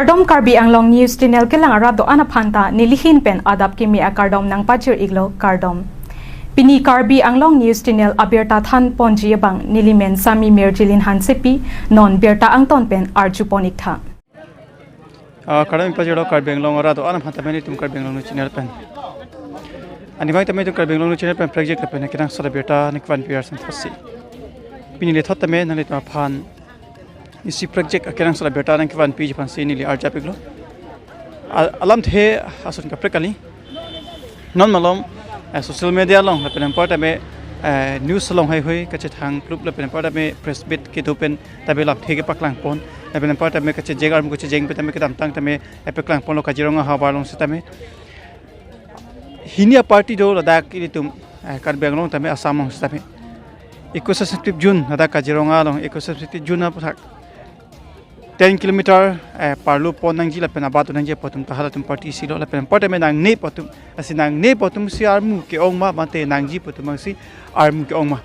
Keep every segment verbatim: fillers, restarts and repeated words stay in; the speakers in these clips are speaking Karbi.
Kardom, Karbi Anglong News Channel kelang arat do-an aphan ta nelihin pen adap kimi akardom nangpajir iklo, kardom. Pini Karbi Anglong News Channel abirta than ponji abang nelimen Sami Mirjilin Hansepi, non birta angton pen arju pon iktha. Ah, kardom pajirlo Karbi Anglong arat do-an aphan ta, nelitum Karbi Anglong News Channel pen. Ani bang ta nelitum Karbi Anglong News Channel pen project pen kenangsot abirta nangkevanpi arsong thotsi. Pini lethot tame nanglitum aphan isi project akenangsot abirta nangkevanpiji aphansi neli arjap iklo. A-, alamthe ason kaprek kali. Non malom, eh, social media along lapen anparta me, eh, news along heihui kachethang klup lapen anparta me press meet kedo pen tame lamthe kepaklang pon. Lapen anparta me kachejeng armu kachejeng pen tame kedamtang tame, eh, paklang ponlo Kaziranga ahavar along setame. Hini aparty do ladak ilitum, eh, Karbi Anglong tame Assam along setame. Eco sensitive zone ladak Kaziranga along eco sensitive zone aputhak ten kilometer, eh, parlo pon nangji lapen abat nangji pu atum ta halatum party isi lo lapen anparta me nangne pu atum, lasi nangne pu atumsi armu ke-ong ma mate nangji pu atum abangsi armu ke-ong ma.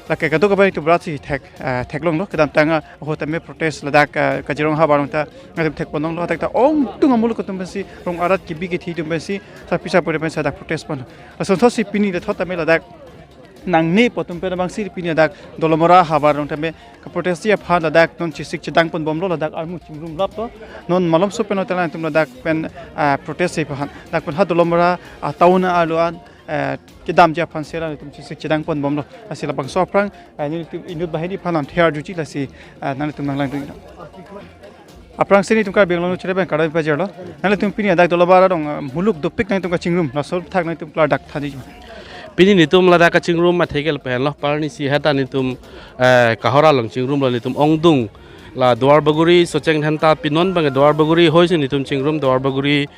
Lake kadokave itum rat si thek, eh, theklonglo kedamtang ahut tame protest ladak, eh, Kaziranga ahavar along ta nangtum thek ponlonglo, hadak ta ongtung amuluk atum pensi rong arat kebi kethe atum pensi sarpi sarpo pensi hadak protest ponlo. Lason thotsi pini lethot tame ladak nangne pu atum pen abangsi pini ladak Dolamara ahavar along tame kaprotest ji aphan ladak non chesik chedang ponbomlo, ladak armu chingrumlaplo. Non malomso pen hotel atum ladak pen, ah, protest ji aphan dak pen ha Dolamara, ah, town arlo an, eh, kedamji aphansi latum chesik chedang ponbomlo. Lasi labangso aphrang, eh, nelitum inut banghini aphan lamthe arjuji lasi, eh, nanglitum nanglangdun. Aphrangsi nelitum Karbi Anglong News Channel pen kardom pajirlo. Nanglitum pini ladak Dolamara along, ah, muluk dopik nangtum kachingrum, laso aputhak nangtum klardak thanji. Pini nelitum ladak kachingrum atheke lapu henlo, parni si heta nelitum, eh, Kohora along chingrumlo, nelitum ongdung la Duarbagori, Socheng Dhenta, pinon abang Duarbagori hoi si nelitum chingrum, Duarbagori,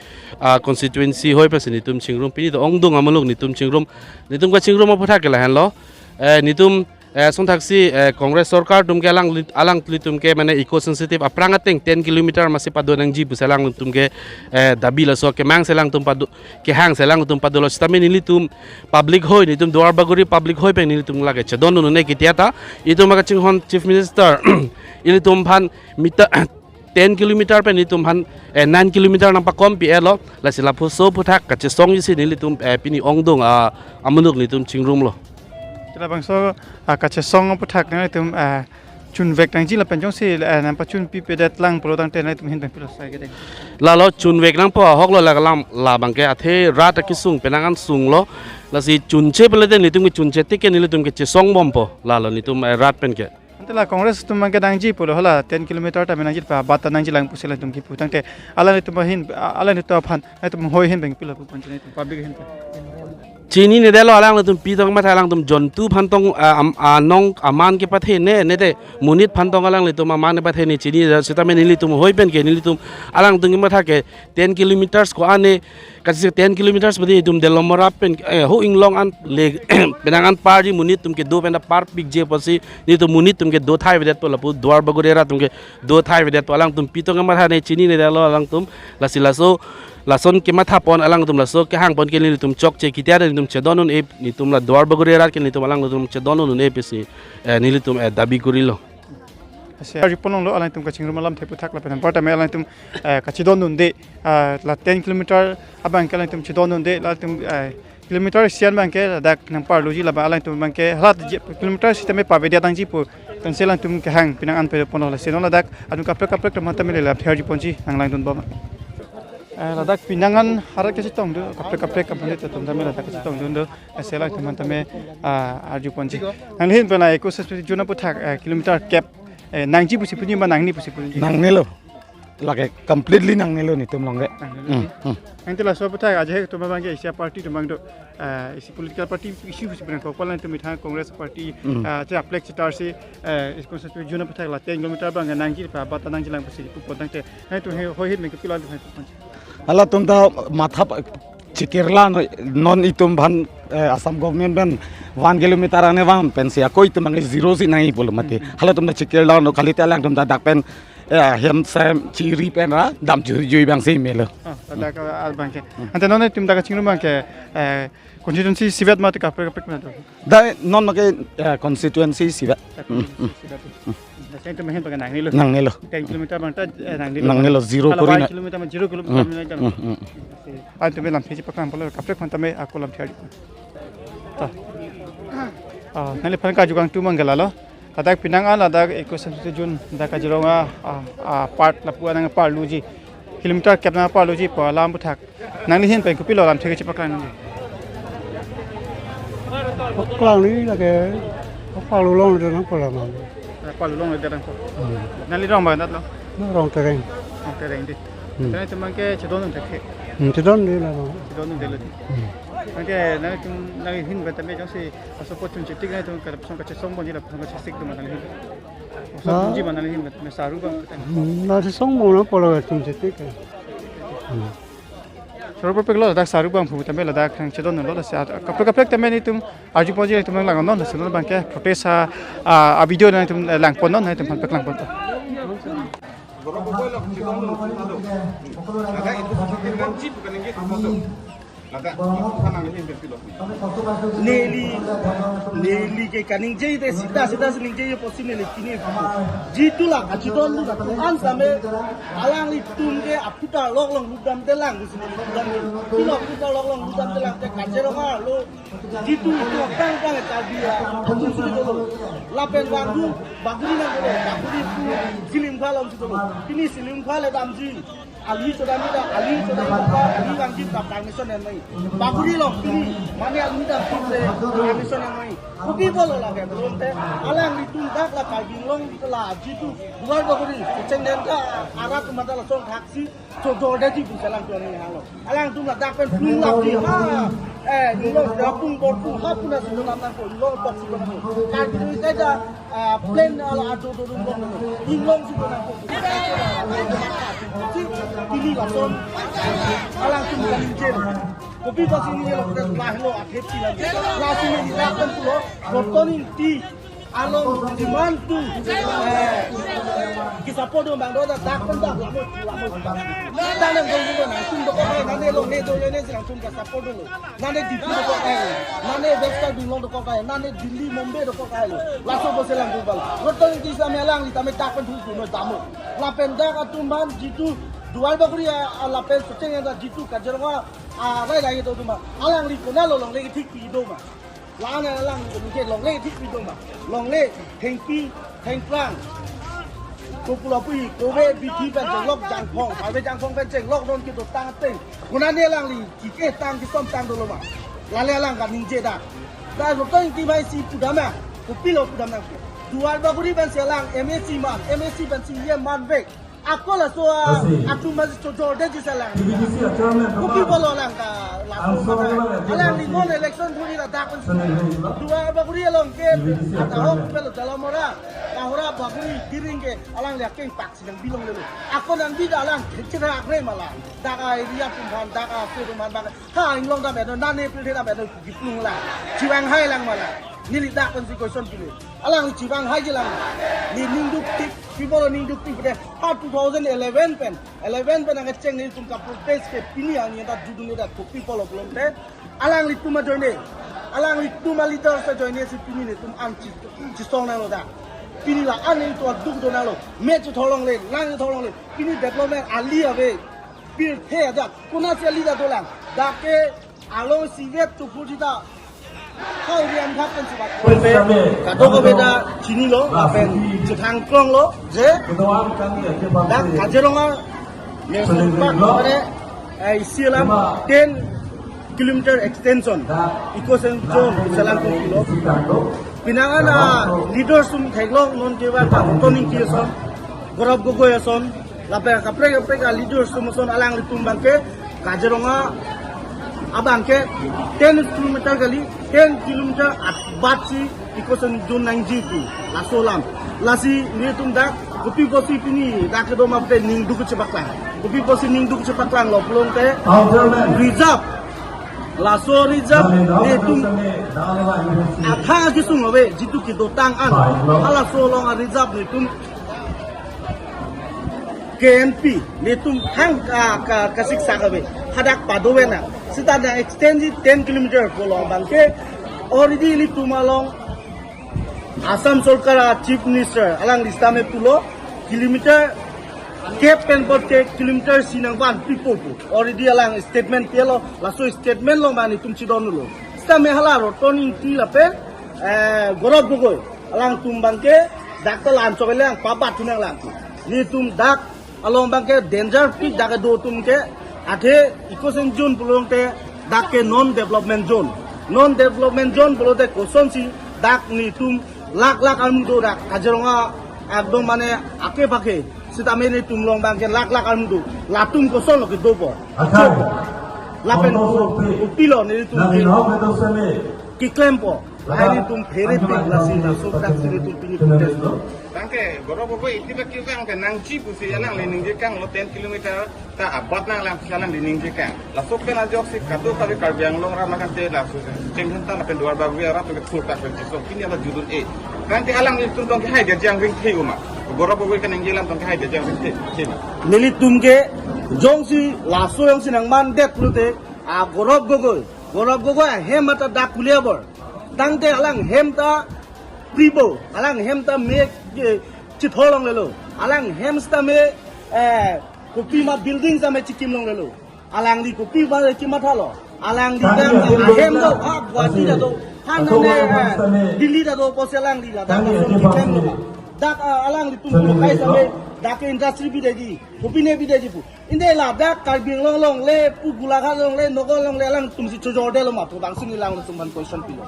ah, constituency hoi pensi nelitum chingrum, pini do ongdung amuluk nelitum chingrum, nelitum kachingrum aputhak ke lahenlo, eh, nelitum eh, songthaksi, eh, Congress sorkar atum ke alang lit-, alanglitum ke mane eco sensitive aphrang ateng ten kilometer masi pado nangji pusi alangtum ke, eh, dabi laso kemang si alangtum pado, kehang si alangtum padolo setame nelitum public hoi, nelitum Duarbagori public hoi pen nelitum lake chedondun un-e, kitia ta itum akachinghon Chief Minister ilitum aphan mita ten kilometer pen nelitum aphan, eh, nine kilometer nangpakom pi-etlo, lasi lapuso aputhak kachesong isi nelitum, eh, pini ongdung, ah, amuluk nelitum chingrumlo. Labangso, ah, kachesong aputhak nelitum, ah, chunvek nangji lapen jongsi, eh, nangpachun pipedet lang pulo tangte nelitum ahin pen pilo sai kedeng. Lalo chunvek nangpo ahoklo, la kalam labang ke athe rat akesung penang an sunglo, lasi chunche pele te nelitum ke chunche tik ke nelitum ke chesong bompo, lalo nelitum, eh, rat pen ke. Ante la Congress atum abang ke nangji pulo, hala ten kilometer tame nangji pa bat ta nangji lang pusi latum kipu tangte, alanglitum ahin, alanglitum aphan, nangtum hoi ahin pen pilo pu pen nangtum public ahin pen. Chininedetlo, alangtum pi tong matha, alangtum jontu aphan tong, ah, am-, anong aman kepathe ne, ne te monit aphan tong alanglitum aman kepathe ne chininedet setame nelitum hoi pen ke nelitum alangtum kematha ke ten kilometers ko-an ne, kasi ten kilometers badi itum Dolamara pen, eh, ho inglong an le penang an parji monit atum kedo pen ta parpikji apotsi nelitum monit atum kedo thai vedetpo, lapu Duarbagori arat atum kedo thai vedetpo, alangtum pi tong kematha ne chininedetlo alangtum, lasi laso, lason kematha pon alangtum, laso kehang pon ke nelitum chokche, kitia nelitum chedondun-e, nelitum la Duarbagori arat ke nelitum alangtum chedondun-e pusi, eh, nelitum, eh, dabi korilo. Ase, arju ponlonglo alangtum kachingrum alamthe aputhak lapen anparta me alangtum, eh, kachedondunde, ah, la ten kilometer abang ke alangtum chedondunde, latum, eh, kilometer isi an abang ke ladak nangparloji, labang alangtum abang ke hala je kilometer isi tame pavedet nangji pu pensi alangtum kehang penang an pado ponlo, lasi non ladak anut kaprek kaprek atum tame le lamthe arju ponji, nanglangdun bom. Eh, ladak penang an harat kachetongdun, kaprek kaprek amonit atum tame ladak kachetongdun do, eh, si alangtum aphan tame, ah, arju ponji. Nangli ahin pen la eco sensitive zone aputhak, eh, kilometer kep, eh, nangji pusi puji ma nangne pusi puji? Nangnelo. Lake completely nangnelo nelitum along ke. Nangnelo. Hmm, hmm. Ante laso aputhak aje atum abang ke isi aparty atum abang do, eh, isi political party issue pusi pu nangkok, pu alangtum methang Congress party, hmm, eh, che aplek chetar si, eh, eco sensitive zone aputhak la ten kilometer abang nangji pa bat ta nangji lang pusi pu pon tangte, nangtum he hoi ahin pen ke pilo nangtum he pu ponji. Halatum ta matha pa-, chikirla no, non itum aphan, eh, Assam government pen one kilometer ane vang pensi ako itum abang zero si nangji pulo mati. Hmm. Halatum ta chikirla no, kalite alangtum ta dak pen Ya, hem sem chiri pen ra, dam chiri jui bang si melo. Oh, ada ke, ah, bang ke. Ante non netum dak kachingrum bang ke, eh, constituency isivet mati kaprek kaprek mati. Dak non make, eh, constituency isivet. Constituency isivet. Dak saya itu main pakai nangnelo. Nangnelo. Ten kilometer bang ta, eh, nangnelo. Nangnelo, zero. Kalau kori Y na. Kilometer mah zero kilometer. Hmm, hmm, hmm. Ah, itu lamthe chepaklangpo lo, kaprek phan tame ako lamthe adi. Ta. Ah, nangliphan karju kangtung bang ke lalo. Ladak penang an ladak eco seventy-two June dak Kaziranga, ah, ah, part lapu anang parluji. Kilometer kep nangparluji pu alam aputhak. Nangli ahin pen kopilo lamthe kechepaklang nangji? Paklang ni lake, paklang lulong de nangpo la mang. Parlu longle de nangpo. Hmm. Nangli rong bang dat lo? Nang Rongtereng. Rongtereng di. Hmm. Tereng teman ke chedondun thek. Hmm, chedondun de la mang. Chedondun de lo di. Hmm. Anke nangtum nangli ahin pen tame jongsi asopot chun chetik nangtum kar song kachesong ponji la song kachesik atum nangli ahin. Asopot Ah. Ponji ma nangli ahin pen tame saru bang pen tame. Hmm, na si song bang nangpo la chun chetik. Hmm. Saru bang pek lo ladak saru bang pu tame ladak kang chedondun lo lasi at-, kaprek kaprek tame netum arju ponji netum langnon lasi non bang ke protest a, a, a video netum, eh, langponnon netum phan paklangpon. Neli, neli ke kaningje te sita sita si ningje apotsi neli pini. Jitu la kachidon lu an same alanglitum ke aphuthak lok long lutdam telang si neli lutdam. Pilo aphuthak lok long lutdam telang te Kaziranga lo. Jitu itu tang tang Karbi a, atum si dolo. Lapen bangdu, baguri nangdolo, baguri pu Silimkhal along si dolo. Pini Silimkhal le damji. Ali chodam ta, ali chodam ta, ali bangji ta permission en nai. Baguri along pini, mane ali dam tum le permission en nai. Kopi apotlo lake, belum te, alanglitum dak la Karbi Anglong la jitu, Duar Bagori, Socheng Denta, arat atum ta lason thaksi, chojor detji pu si alangtum nihalo. Alangtum ladak pen plung lap di ha. Eh, inglong dapung borpung ha pu nangsi donam nangpo, inglong box si donam nangpo. Karbi itu saja, ah, plain ala ado do dong dong. Inglong si donam nangpo. Si, pini lason. Alangtum kaningje. Kopi apotsi ningje lo, lahelo athep si lang. Lasi neli dak pen pulo, Roton Engti along demand tu, eh, kisupport dun bang do ta dak pen dak lamo lamo. Dak nang dong dun nangtum dokok ai, nane longle do le ne nangtum kisupport dunlo. Nane Diphu dokok ai, nane West Karbi Anglong dokok ai, nane Delhi, Mumbai dokok ai lo. Laso apotsi lang dun bang. Roton Engti same alangli tame dak pen thu thu no damo. Lapen dak atum aphan jitu Duar Bagori a, a lapen Socheng Denta jitu Kaziranga a rai rai do atum aphan. Alangli konatlo longle kethik pi do ma. La-an alang ningje longle thik pi do ma. Longle thengpi, thengphrang. Kopi apotlo pu, kove bithi pen chenglok Jangphong, kove Jangphong pen chenglok non kedotang ateng. Konane alangli kike tang kisom tang dolo ma. Lale alang kaningje dak. Dak Roton Engti bai si pudam nang. Kopilo pudam nang. Duar Bagori pen si alang M A C man, M A C pen si E M man vek. Ako laso a, atum masih chojor detji si alang. Kopi apotlo alang ke laso alang ni non election thuri ladak pen. Duar Bagori along ke, atahok pelo Jalamora, Lahora Bagori Diring ke alangli akeng pak si nangbi longlelo. Ako nangbi dak alang kecil akre malang. Dak a area atum aphan, dak a afe atum aphan bang. Ha, inglong dam edo, nane pil dam edo, kiplung la. Chivanghai lang mala. Neli dak pen si question pilo. Alang chivanghai ji lang. Neli ningduk tik, pi apotlo ningduk tik de. Ha two thousand eleven pen. Eleven pen angkacheng nelitum kaprotest ke pini ani ta dudun ta kopi apotlo pulote. Alanglitum ajoine. Alanglitum aleader ajoine si pini netum an chi, chisong nanglo dak. Pini la an netum aduk do nanglo. Me chethor longle, lang chethor longle. Pini development ali ave. Pirthe ajat. Konatsi ali ta dolang. Dak ke along sivet chupur jita. Kau riam khat kan sibat. Kadokave ta chinilo, lapen chethang klonglo, je. Dak Kaziranga National Park pada, eh, isi alam ten kilometer extension. Eco zone si alang kopilo. Penang an a leader atum theklong non kevan ta Roton Engti ason, Gaurav Gogoi ason, lapen kaprek kaprek a leaders atum ason alanglitum abang ke Kaziranga abang ke ten kilometer kali, ten kilometer abat si eco zone nangji pu laso alam. Lasi netum dak kopi apotsi pini dak kedo ma pen ningduk chepaklang. Kopi apotsi ningduk chepaklanglo pulote reserve. Laso reserve netum athang kesung ave jitu kedotang an. Halaso along a reserve netum K N P, netum thang ka, ka, kasiksak ave, hadak pado-ve nang. Seta nang extend si ten kilometer pulo abangke, already ilitum along Assam Sorkar a Chief Minister alangli sitame pulo, kilometer kep pen apot ke kilometer isi nangvanpipo pu. Already alang statement pilo, laso statement along abang netum chedondunlo. Sitame hala Roton Engti lapen, eh, Gaurav Gogoi, alangtum abangke dak ta lan chok lang, pabat thu nang lang. Netum dak along abangke danger pik dak kedo atum ke, athe eco zone pulote dak ke non development zone. Non development zone pulote kosonsi dak netum lakh lakh armu do dak Kaziranga ekdom mane ake pake. Sitame netum along abangke lakh lakh armu do. Latum kosonlo kedopo? Akai. Lapen Kono kopi lo netum nang ke inhok itu seme keklempo. Lahai netum phere pik lasi laso dak si netum pini protest lo. Tangte Gaurav Gogoi iti ba kiu kang ke nangji pusi alangli ningje kanglo, ten kilometer ta abat nang lang pusi alangli ningje kang. Laso pen ajoksi kadokave Karbi Anglong arat ma kante laso Chengthenta lapen Duarbagori arat ke thurkak pen chiso pini ala judun-e. Tangte alanglitum tong kehai dia jangring the uma. Gaurav Gogoi kaningje alam tong kehai dia jangring the, the ma. Nelitum ke jongsi laso jongsi nangmandet pulote, a Gaurav Gogoi, Gaurav Gogoi ahem ta dak kuliabor. Tangte alang hem ta pribo, alang hem ta me, eh, chithor longlelo. Alang hem sitame, eh, kopima building sitame chikim longlelo. Alangli kopi ba kimathalo. Alangli dam ahem do, ha Guwahati ta do, ha nang, eh, Delhi ta do, pusi alangli ladak langsung kiklem lo. Dak, ah, alanglitum pulo kai sitame dak ke industry bideji, kopine bideji pu. Inde ladak Karbi Anglong along le pu, Golaghat along le, Nagaon along le alangtum si chojordetlo ma pu bangsi neli alanglitum aphan question pilo.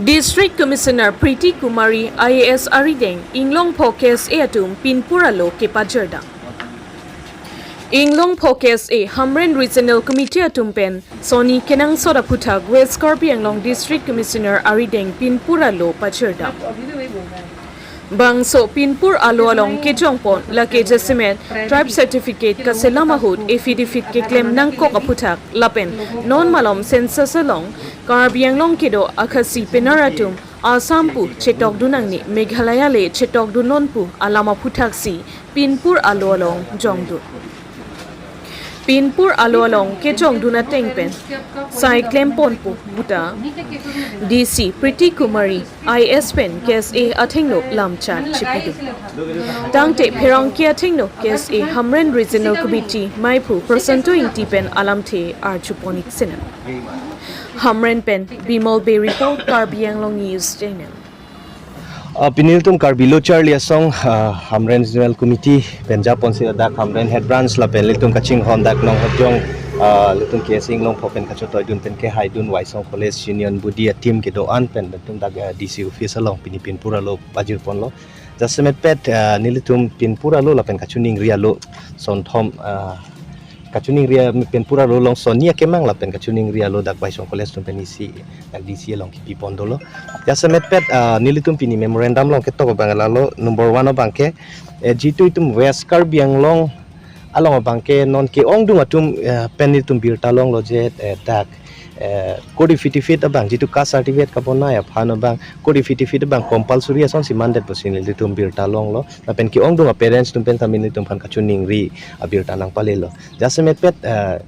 District Commissioner Priti Kumari I A S arideng Inglongpho K S A atum pinpur alo kepajirdam. Inglongpho K S A Hamren Regional Committee atum pen sonni kenangsot aphuthak West Karbi Anglong District Commissioner arideng pinpur alo pajirdam. Bangso pinpur alo along kejongpon lake jasemet tribe certificate kaselam ahut affidavit keklem nangkok aphuthak lapen non malom census along Karbi Anglong kedo akhasi penar atum Assam pu chetokdun nangne, Meghalaya le chetokdunnon pu alam aphuthak si pinpur alo along jongdun. Pinpur alo along kejongdun ateng pen sai klemponpo puta D C Priti Kumari I A S pen K S A athengno lamchat chipidun. Tangte pherangke athengno K S A Hamren Regional Committee maiphu Prosanto Ingti pen alamthe arjupon-ik sinang. Hamren pen Bimal Bey report, Karbi Anglong News Channel. Ah, pini ilitum Karbi Lo Charli Asong, ah, Hamren Regional Committee pen japonsi ladak Hamren Head Branch lapen ilitum kachinghon dak Nonghojong, ah, ilitum K S A Inglongpho pen kachetoidun pen kehaidun Waisong College Union Body a-team kedo-an pen ilitum dak, ah, D C office along pini pinpur alo pajirponlo. Jasemetpet, ah, nelitum pinpur alo lapen kachiningri alo sonthom, ah, kachiningri a-, pinpur alo along sonni akemang lapen kachiningri alo dak Waisong College atum pen isi dak D C along kipipon dolo. Jasemetpet, ah, nelitum pini memorandum along ketok abang lalo number one abangke, eh, jitu itum West Karbi Anglong along abangke non ke-ongdung atum, eh, pen nelitum birta longlo je, eh, dak, eh, code affidavit abang jitu caste certificate kabonai aphan abang code affidavit abang compulsory asonsi mandet pusi nelitum birta longlo. Lapen ke-ongdung a-parents atum pen tame nelitum aphan kachiningri abirta nangpalelo. Jasemetpet, eh,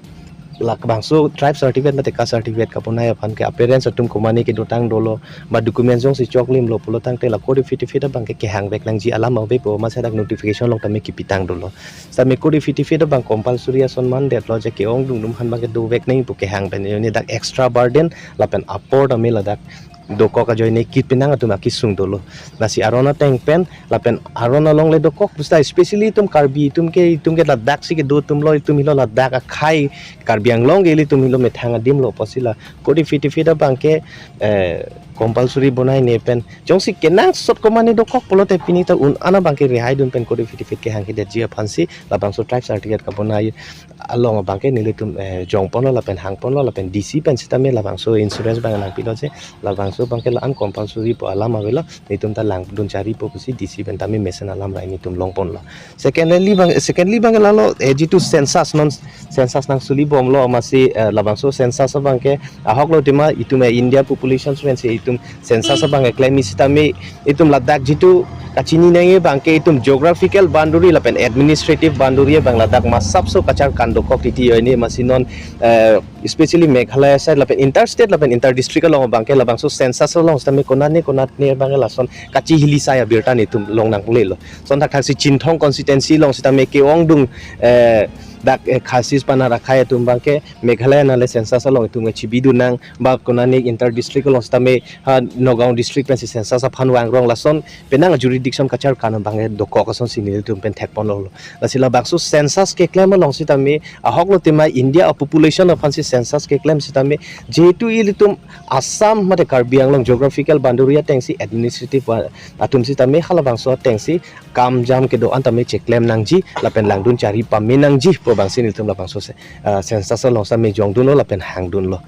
lake bangso tribe certificate mate caste certificate kabonai aphan ke a-parents atum komane kedotang dolo, ba document jongsi choklimlo pulo tangte la code affidavit abangke kehangvek nangji alam avepo, masa dak notification along tame kipitang dolo. Sitame code affidavit abang compulsory ason mandetlo je ke-ongdung atum aphan abangke dovek nangji pu kehang pen, jone dak extra burden lapen apor tame ladak dokok ajoine kit penang atum akesung dolo. Lasi aron ateng pen lapen aron along le dokok pusta, especially itum Karbi atum ke, itum ke ladaksi kedo atumlo, itum helo ladak akhai, Karbi Anglong ke ilitum helo methang adimlo pusi la code affidavit abangke, eh, compulsory bonai ne pen jongsi kenangsot komane dokok pulote pini ta un-an abangke rihai dun pen codified kehang kedetji aphansi labangso tribe certificate kebonai along abangke nelitum, eh, jongponlo lapen hangponlo lapen D C pen sitame labangso insurance abang nangpilo je labangso abangke la-an compulsory pu alam avelo, netum ta langdun chari pu pusi D C pen tame mesen alam rai netum longponlo. Secondly abang, secondly abang lalo, eh, jitu census non census nangsulibomlo amatsi, eh, labangso census abangke ahoklo tema itum, eh, India population pen si itum census abang keklem sitame itum ladak jitu kachini nangji abangke itum geographical boundary lapen administrative boundary abang ladak masapso kacharkan dokok titi joine amatsi non, eh, especially Meghalaya side lapen interstate lapen interdistrict along abangke labangso census along sitame konatne konatne abang lason kachihili sai abirta netum long nangpulelo. Lason thakthak si Chinthong constituency along sitame ke-ongdung, eh, dak, eh, Khasis Pnar akhei atum abangke Meghalaya nale census along itum kachibidun nang ba konatne interdistrict along sitame ha Nagaon district pensi census aphan vangrong lason penang jurisdiction kacharkan abangke dokok asonsi nelitum pen thekponlo. Lasi labangso census keklem along sitame ahoklo tema India a-population aphansi census keklem sitame jitu ilitum Assam mate Karbi Anglong geographical boundary atengsi administrative wa-, atum sitame halabangso atengsi kam jam kedo-an tame cheklem nangji lapen langdun chari pame nangji pu abangsi nelitum labangso se, ah, census along sitame jongdunlo lapen hangdunlo.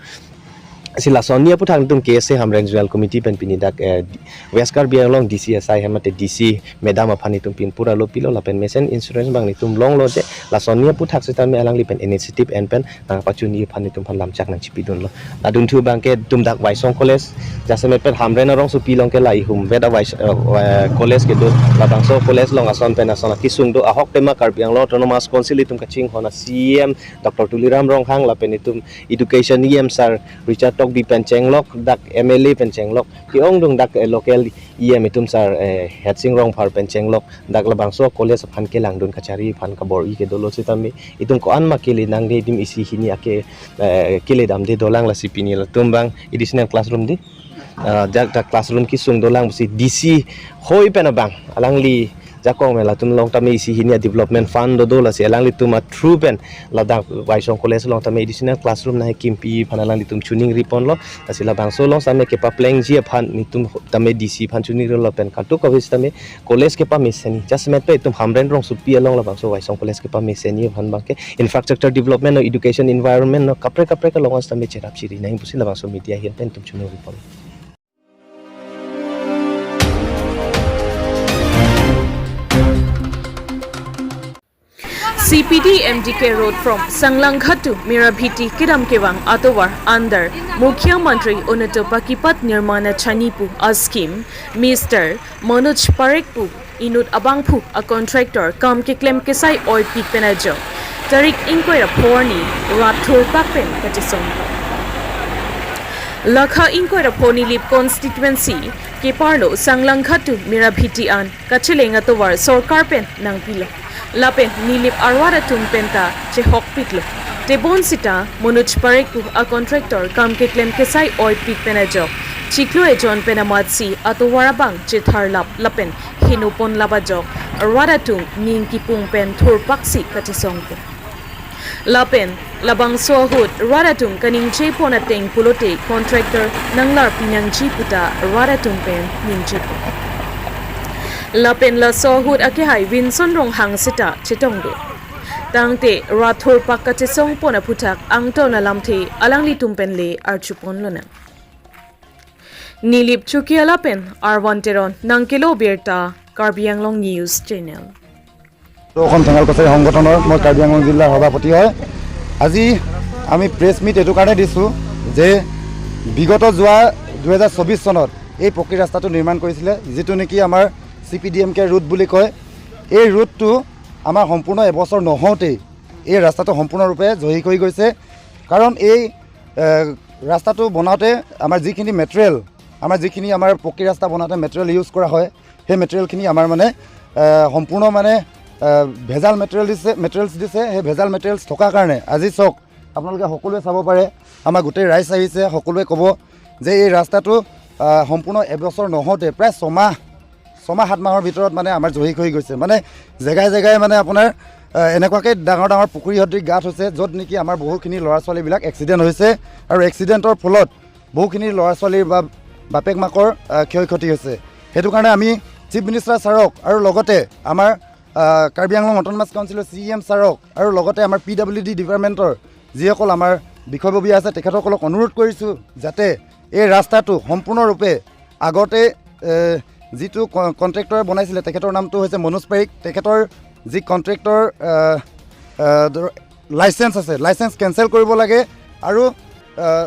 Si lason ni aputhak netum K S A Hamren Zonal Committee pen pini dak, eh, West Karbi Anglong D C asai hem mate D C madam aphan netum pin pura lo pilo lapen mesen insurance abang netum longlo je lason ni aputhak sitame alangli pen initiative en pen nangpachuni aphan netum aphan lamchak nangchipidunlo. Ladunthu abangke netum dak Waisong College, jasemet pen Hamren arongsopi along ke la ihum vet a Wais-, eh, eh, college kedo, labangso college along ason pen ason akesung do, ahok tema Karbi Anglong Autonomous Council itum kachinghon a C E M Doctor Tuliram Ronghang lapen itum Education E M Sir Richard Tokbi pen chenglok, dak M L A pen chenglok, ke-ongdung dak, eh, local E M itum Sir, eh, Hetsing Rongphar pen chenglok, dak labangso college aphan kelangdun kachari aphan kabor-i kedolo sitame itum ko-an ma kele nangde, itum isi hini ake, eh, kele damde dolang, lasi pini latum abang additional classroom di, ah, dak, dak classroom kesung dolang pusi D C hoi pen abang alangli jakong me latum along tame isi hini a-development fund do do, lasi alanglitum a-through pen ladak Waisong College along tame additional classroom nangkimpi aphan alanglitum chuning riponlo. Lasi labangso along sitame kepaplengji aphan netum tame D C aphan chuning rilo pen katu kave sitame college kepameseni, jasemet pen itum Hamren rongsopi along labangso Waisong College kepameseni aphan abangke infrastructure development o education environment o kaprek kaprek along sitame cherap chiri nangji pusi labangso media ahin pen itum chuning ripon. C P D M D K road from Sanglanghat to Mirabhiti kedam kevang atovar under Mukhyamantri Unnoto Pakipath Nirman Achani pu a-scheme Mister Manoj Parekh pu inut abangphu a-contractor kam keklem kesai oipik pen ajok tarik ingkoi ra pho arni rat thurpak pen kachesong. Lakha ingkoi ra pho Nilip constituency keparlo Sanglanghat to Mirabhiti an kacheleng atovar sorkar pen nangpilo. Lapen Nilip arwar atum penta chehokpiklo. Tebon sita Manoj Parekh pu a-contractor kam keklem kesai oipik pen ajok chiklo ejon pen amatsi atovar abang chetharlap lapen henoponlap ajok rat atum ning kipung pen thurpaksi kachesongpo. Lapen labangso ahut rat atum kaningjepon ateng pulote contractor nanglarpi nangji puta rat atum pen ningjepo. Lapen laso ahut akehai Vinson Ronghang sita chetongdun. Tangte rat thurpak kachesongpon aphuthak angton alamthe alanglitum pen le arjupon lonang. Nilip Chukiala pen Arvan Teron nangkelo birta, Karbi Anglong News Channel. অসম ঠেঙাল কছাৰী সংগঠনৰ মই কাৰ্বি আংলং জিলাৰ সভাপতি হয়। আজি আমি press meet এইটো কাৰণে দিছোঁ যে বিগত যোৱা দুহেজাৰ চৌবিছ চনত এই পকী ৰাস্তাটো নিৰ্মাণ কৰিছিলে, যিটো নেকি আমাৰ C P D M K road বুলি কয়। এই ৰোডটো আমাৰ সম্পূৰ্ণ এবছৰ নহওঁতেই এই ৰাস্তাটো সম্পূৰ্ণৰূপে জহি হৈ গৈছে। কাৰণ এই, এ, ৰাস্তাটো বনাওঁতে আমাৰ যিখিনি মেটেৰিয়েল, আমাৰ যিখিনি আমাৰ পকী ৰাস্তা বনাওঁতে মেটেৰিয়েল ইউজ কৰা হয়, সেই মেটেৰিয়েলখিনি আমাৰ মানে, এ, সম্পূৰ্ণ মানে, এ, ভেজাল মেটেৰিয়েল দিছে, মেটেৰিয়েলছ দিছে। সেই ভেজাল মেটেৰিয়েলছ থকাৰ কাৰণে আজি চাওক, আপোনালোকে সকলোৱে চাব পাৰে, আমাৰ গোটেই ৰাইজ আহিছে, সকলোৱে ক'ব যে এই ৰাস্তাটো, আ, সম্পূৰ্ণ এবছৰ নহওঁতে প্ৰায় ছমাহ, ছমাহ সাত মাহৰ ভিতৰত মানে আমাৰ জহি হৈ গৈছে। মানে জেগাই জেগাই মানে আপোনাৰ, আ, এনেকুৱাকৈ ডাঙৰ ডাঙৰ পুখুৰী সদৃশ গাঁত হৈছে, য'ত নেকি আমাৰ বহুখিনি ল'ৰা ছোৱালীবিলাক এক্সিডেণ্ট হৈছে আৰু এক্সিডেণ্টৰ ফলত বহুখিনি ল'ৰা ছোৱালীৰ বা বাপেক মাকৰ আহ, ক্ষয় ক্ষতি হৈছে। সেইটো কাৰণে আমি চিফ মিনিষ্টাৰ ছাৰক আৰু লগতে আমাৰ আহ, কাৰ্বি আংলং অট'নমাছ কাউন্সিলৰ চি ই এম ছাৰক আৰু লগতে আমাৰ পি ডাব্লিউ ডি ডিপাৰ্টমেণ্টৰ যিসকল আমাৰ বিষয়ববীয়া আছে, তেখেতসকলক অনুৰোধ কৰিছোঁ যাতে এই ৰাস্তাটো সম্পূৰ্ণৰূপে আগতে এ, যিটো ক- কণ্ট্ৰেক্টৰে বনাইছিলে, তেখেতৰ নামটো হৈছে মনোজ পাৰিক। তেখেতৰ যি কণ্ট্ৰেক্টৰ আহ, আহ, ধৰ- লাইচেন্স আছে, লাইচেন্স কেঞ্চেল কৰিব লাগে আৰু আহ,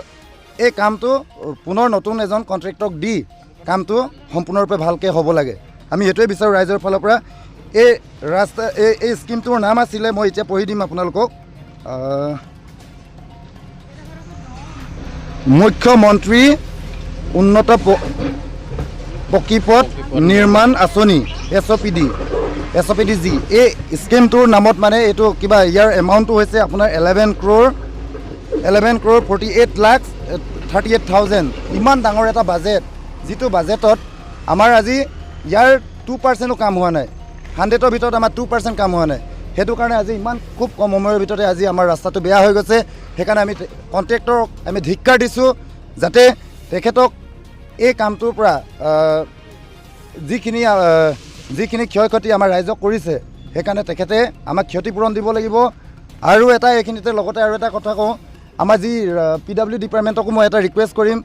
এই কামটো পুনৰ নতুন এজন কণ্ট্ৰেক্টৰক দি কামটো সম্পূৰ্ণৰূপে ভালকৈ হ'ব লাগে। আমি সেইটোৱে বিচাৰোঁ ৰাইজৰ ফালৰ পৰা। এই ৰাস্তা এই এই স্কিমটোৰ নাম আছিলে, মই এতিয়া পঢ়ি দিম আপোনালোকক। আহ, মুখ্যমন্ত্ৰী উন্নত প- পকী পথ নিৰ্মাণ আঁচনি, এছ অ' পি ডি, এছ অ' পি ডি জি। এই স্কিমটোৰ নামত মানে এইটো কিবা, ইয়াৰ এমাউণ্টটো হৈছে আপোনাৰ eleven crore, eleven crore forty eight lakh thirty eight thousand. ইমান ডাঙৰ এটা বাজেট, যিটো বাজেটত আমাৰ আজি ইয়াৰ টু পাৰ্চেণ্টো কাম হোৱা নাই, হাণ্ড্ৰেডৰ ভিতৰত আমাৰ টু পাৰ্চেণ্ট কাম হোৱা নাই। সেইটো কাৰণে আজি ইমান খুব কম সময়ৰ ভিতৰতে আজি আমাৰ ৰাস্তাটো বেয়া হৈ গৈছে। সেইকাৰণে আমি তে- কণ্ট্ৰেক্টৰক আমি ধিক্কাৰ দিছোঁ, যাতে তেখেতক এই কামটোৰ পৰা আহ, যিখিনি আহ, যিখিনি ক্ষয় ক্ষতি আমাৰ ৰাইজক কৰিছে, সেইকাৰণে তেখেতে আমাক ক্ষতিপূৰণ দিব লাগিব। আৰু এটা এইখিনিতে লগতে আৰু এটা কথা কওঁ, আমাৰ যি পি ডাব্লিউ ডিপাৰ্টমেণ্টকো মই এটা ৰিকুৱেষ্ট কৰিম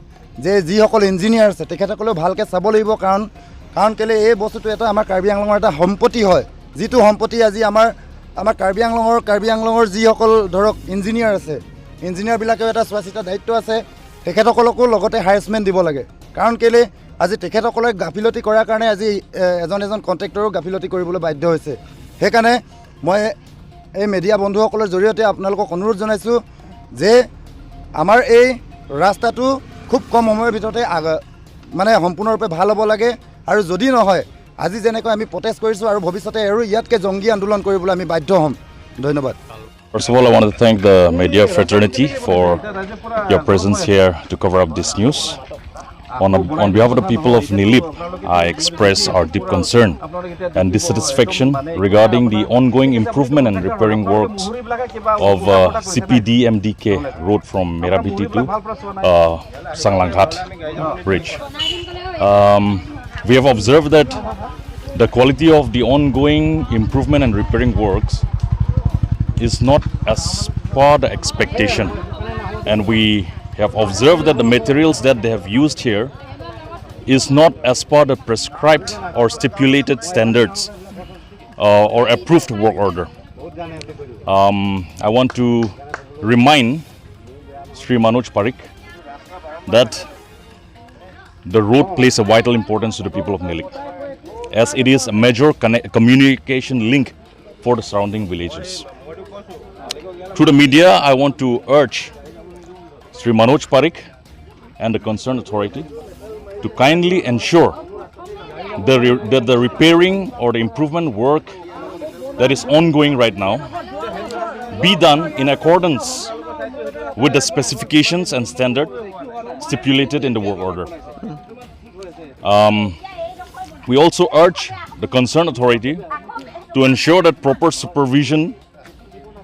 যে যিসকল ইঞ্জিনিয়াৰ আছে, তেখেতসকলেও ভালকৈ চাব লাগিব। কাৰণ কাৰণ কেলে, এই বস্তুটো এটা আমাৰ কাৰ্বি আংলঙৰ এটা সম্পত্তি হয়, যিটো সম্পত্তি আজি আমাৰ আমাৰ কাৰ্বি আংলঙৰ কাৰ্বি আংলঙৰ যিসকল ধৰক ইঞ্জিনিয়াৰ আছে, ইঞ্জিনিয়াৰবিলাকেও এটা চোৱা চিতা দায়িত্ব আছে, তেখেতসকলকো লগতে হাৰেচমেণ্ট দিব লাগে। কাৰণ কেলে, আজি তেখেতসকলে গাফিলতি কৰাৰ কাৰণে আজি এ, এজন এজন কণ্ট্ৰেক্টৰো গাফিলতি কৰিবলৈ বাধ্য হৈছে। সেইকাৰণে মই এই মিডিয়া বন্ধুসকলৰ জৰিয়তে আপোনালোকক অনুৰোধ জনাইছোঁ যে আমাৰ এই ৰাস্তাটো খুব কম সময়ৰ ভিতৰতে আগ মানে সম্পূৰ্ণৰূপে ভাল হ'ব লাগে। আৰু যদি নহয়, আজি যেনেকৈ আমি প্ৰটেষ্ট কৰিছোঁ আৰু ভৱিষ্যতে আৰু ইয়াতকৈ জংগী আন্দোলন কৰিবলৈ আমি বাধ্য হ'ম। ধন্যবাদ। First of all, I want to thank the media fraternity for your presence here to cover up this news. On, on behalf of the people of Nilip, I express our deep concern and dissatisfaction regarding the ongoing improvement and repairing works of uh, C P D M D K road from Merabhiti to uh, Sanglanghat bridge. Um, we have observed that the quality of the ongoing improvement and repairing works is not as per the expectation, and we have observed that the materials that they have used here is not as per the prescribed or stipulated standards uh, or approved work order. Um, I want to remind Sri Manoj Parikh that the road plays a vital importance to the people of Nilip, as it is a major conne- communication link for the surrounding villages. Through the media, I want to urge Sri Manoj Parikh and the concerned authority to kindly ensure the re- that the repairing or the improvement work that is ongoing right now be done in accordance with the specifications and standard stipulated in the work order. Um, we also urge the concerned authority to ensure that proper supervision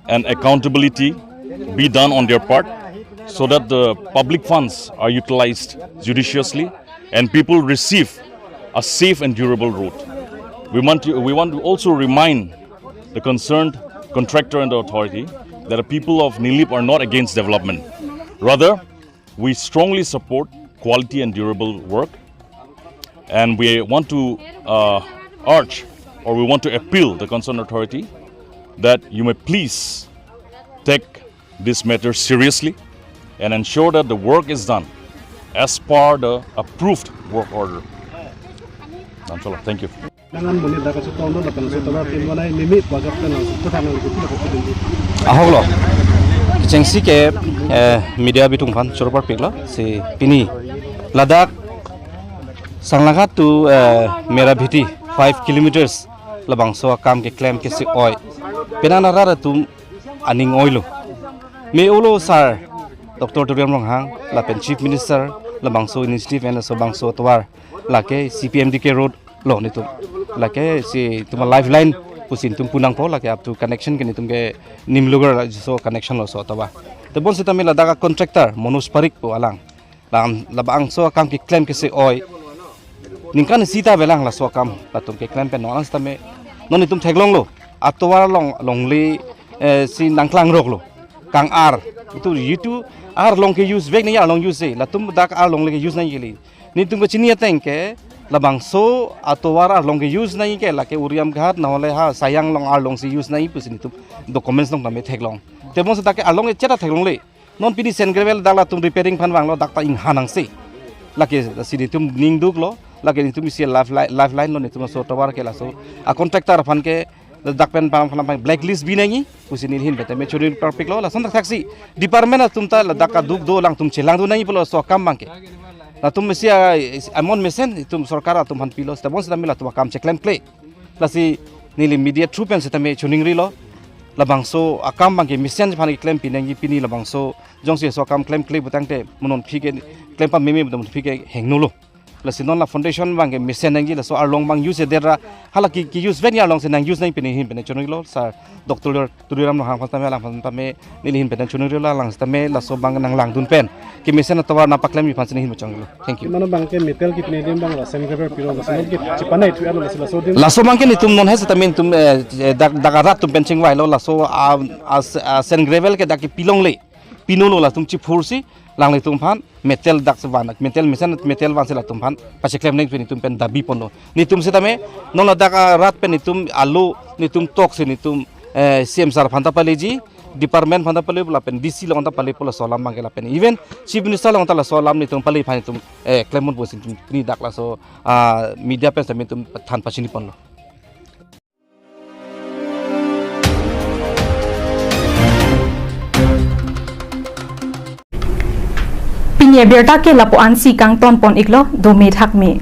and accountability be done on their part so that the public funds are utilized judiciously and people receive a safe and durable road. We want to, we want to also remind the concerned contractor and the authority that the people of Nilip are not against development. Rather, we strongly support quality and durable work, and we want to uh, urge, or we want to appeal the concerned authority that you may please take this matter seriously and ensure that the work is done as per the approved work order. Thank you. Dengan boleh dah kasih tahu dulu, kalau sudah tim mana ini, ini, bagas kan langsung ke sana, gitu, kita ke sini. Ahok lo. Chengsi ke eh, media bitung phan choro parpik lo si pini ladak Sanglanghat to eh, Merabhiti five kilometers labangso akam keklem ke si oi. Penang nara atum aning oi lo. Me ulo sir Doctor Tuliram Ronghang lapen Chief Minister labangso initiative and so bangso tovar lake C P M D K road lo netum. Lake si tuma lifeline pusi netum punangpo, lake up to connection ke netum ke Nimlugar la so connection lo so tovar. Tebon sitame ladak a contractor Manoj Parikh pu alang Lam labangso akam keklem ke se oi. Ningkan isi ta avelang laso akam latum keklem pen non setame non itum theklonglo. Atovar along longle eh, si nangklangroklo. Kang-ar. Itum itum arlong ke use vek nangji, arlong use se. Latum dak arlong le ke use nangji kali. Netum kachini ateng ke labangso atovar arlong ke use nangji ke lake Uriamghat nahole ha Sayang along arlong si use nangji pusi netum documents along tame theklong. Tebonsi dak ke arlong ke cheta theklongle. Non pini sand gravel dak latum repairing aphan vanglo, dak ta inghan nangsi. Lake si netum ning duklo, lake netum isi lifeline, lifeline lo netum laso tovar ke laso. A contractor aphan ke dak pen pang pang pang blacklist bi nangji pusi neli ahin pen tame choningri parpiklo, lason thakthaksi department atum ta ladak aduk do alangtum chelangdun nangji pulo laso akam abangke. Latum isi a, amount mesen itum sorkar atum aphan pilo, tebonsi tame latum akam cheklemkle. Lasi neli media through pen setame choningrilo. Labangso akam abangke mesen aphan keklem pi nangji pini labangso jongsi laso akam klemkle putangte mo non aphi ke klem pameme mo non aphi ke hengno lo. Lasi non la foundation abangke mesen nangji, laso arlong abang use eder ra hala ke, ke use ven arlong si nang use nangji pini ahin pen choningrilo, sir Doctor Tuliram Ronghang aphan tame, alang aphan tame neli ahin pen choningrilo, alang setame laso abang nanglangdun pen kemesen atovar nangpaklemji aphan si neli ahin pen choningrilo. Thank you. Mano abangke metal kepine adim abang la sand gravel pilo, laso non ke chepane thu ano laso laso adim. Laso abangke netum non he setame netum eh, eh, dak dak arat atum pen chingvailo, laso a, a, a sand gravel ke dak kepilongle. Pinolo latum chiphursi alanglitum aphan metal dak sevan, metal mesen metal vansi latum aphan pacheklem nangji pen netum pen dabi ponlo. Netum setame non ladak arat pen netum alo netum toksi netum eh, C M sir aphan ta paleji, department aphan ta pale lapen D C along ta pale pu laso alam abangke lapen even Chief Minister along ta laso alam netum pale aphan netum eh, klemponpo pusi netum pini dak laso ah, media pen setame netum than pachini ponlo. Pini abirta ke lapu-an si kangton pon iklo, dome thakme.